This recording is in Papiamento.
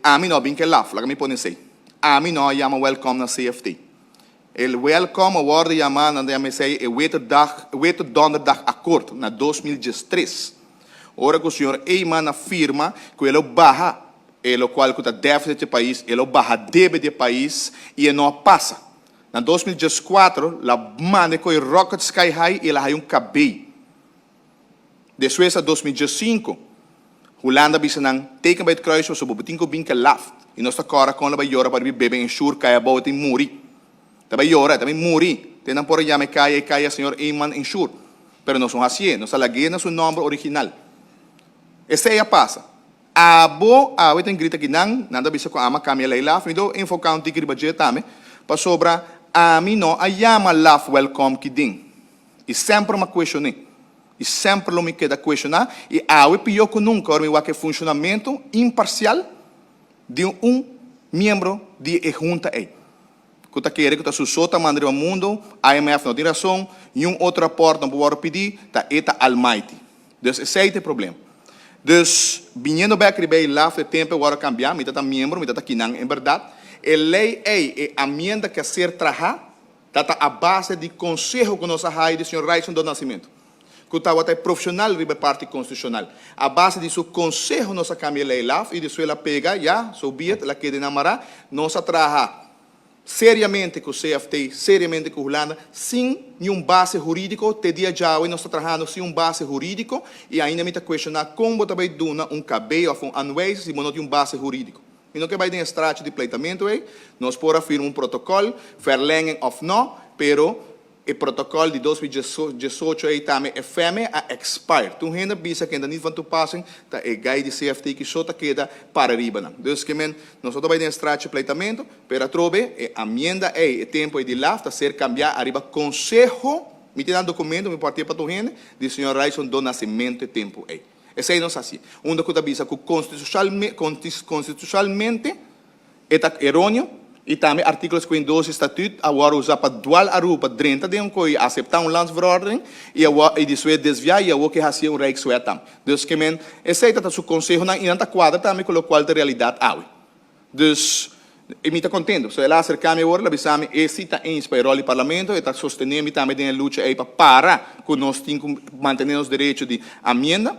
Ami no a bin ku e LAF, laga mi pone esei. Ami no a yama welcome na CFT. E welcome a wòrdu yamá, nan ta yama esei e Witte Dag, Witte Donderdag Akkoord na 2013. Ora ku señor Eman a firma ku el lo baha e lokual ku ta deficit di e pais, el lo baha debe di e pais i e no a pasa. Na 2014 la manda e koe rocket sky high i el a haya un kabei. Despues na 2015, Hulanda a bisa nan, Teken bij het kruis pasobra bo tin ku bin ke laf. I nos ta kòrda kon lo bai yora pa riba bebe en shur kai abou tin muri. Ta bai yora, ta bai muri. Te nan por a yama e kaya e kaya señor Eman en shur. Pero nos no hasié, nos a lag'é na su nòmber original. Esei a pasa. Abo awe ta grita ki nan, nan ta bisa ku ami a kambia lei laf. Mi do enfoká un tiki riba dje tambe, pasobra ami no a yama laf wèlkòm ki den. I semper mi a kuestion'é. I semper lo mi keda kuestioná. I awe pió ku nunka ora mi wak e funshonamentu imparsial di un miembro di e hunta ei, ku ta kere ku ta su so ta manda riba mundu, IMF no tin rason, niun otro rapòrt no por wòrdu pidí, ta e ta almighty. Dus esei ta e problema. Dus, biniendo bèk riba e laf e tempu e wòrdu kambiá, mi ta ta miembro, mi ta ta kinan en bèrdat. E lei ei, e amienda ku a ser trahá, Ta ta a base di konseho ku nos a haya di señor Ryson do Nascimento, ku tabata e profeshonal riba e parti konstitushonal. A base di su konseho nos a kambia e lei laf i despues el a pega, ya, so be it, el a keda enamará. Nos a traha seriamente ku CFT, seriamente ku Hulanda, sin niun base hurídiko. Te dia djawe nos ta trahando sin un base hurídiko i ainda mi ta kuestioná kon bo ta bai duna un KB òf un aanwijzing si bo no tin un base hurídiko. Mi no ke bai den e straatje di pleitamentu ei. Nos por a firma un protokòl, verlenging òf nò, pero e protokòl di 2018 ei tambe e feme a expire. Tur hende a bisa ku e ta niet van toepassing, ta e gai di CFT ki so ta keda para riba nan. Dus ke men, nos no ta bai den e straatje pleitamentu, pero atrobe e amienda ei, e tempu ei di laf ta ser kambiá ariba konseho, mi tin nan dokumento, mi por hatié pa tur hende, di señor Ryson do Nascimento e tempu ei. Esei nos hasi. Unda ku ta bisa ku konstitushonalmente e ta eróneo i tambe artíkulo 52 di Statüt a wòrdu usá pa dual Aruba pa drenta den un koi i aseptá un landsverordening i awor i despues desviá i awor ke hasié un rijkswet tambe. Dus ke men esei ta ta su konsehonan i nan ta kuadra tambe ku lokual ta realidat awe. Dus i mi ta kontento. So el a aserká mi awor el a bisa mi e si ta eens pa e ròl di parlamento, e ta sostené mi tambe den e lucha ei pa para ku nos tin ku mantené nos derecho di amienda.